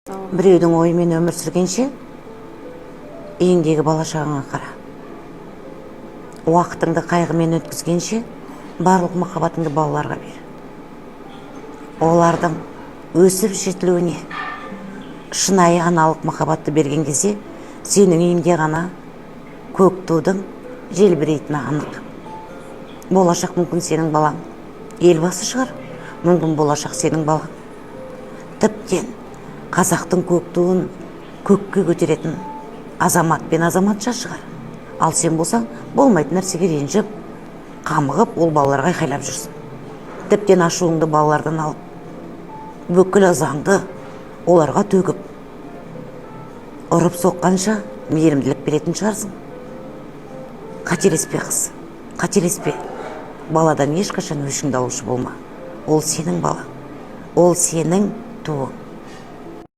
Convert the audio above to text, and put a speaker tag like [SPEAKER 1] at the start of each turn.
[SPEAKER 1] Біреудің ойымен өмір сүргенше, үйіңдегі бала шағаңа қара. Уақытыңды қайғымен өткізгенше, барлық махаббатыңды балаларға бер. Олардың өсіп жетілуіне шынайы аналық махаббатты берген кезде, сенің үйіңде ғана көк тудың желбірейтіні анық. Болашақ мүмкін сенің балаң елбасы шығар, мүмкін болашақ сенің балаң тіптен қазақтың көк туын көкке көтеретін азамат пен азаматша шығар. Ал сен болсаң, болмайтын нәрсеге ренжіп, қамығып, ол балаларға айқайлап жүрсің. Тіптен ашуыңды балалардан алып, бүкіл ызаңды оларға төгіп, ұрып соққанша мейірімділік беретін шығарсың. Қателеспе, қыз, қателеспе. Баладан ешқашан өшіңді алушы болма. Ол сенің балаң, ол сенің туың.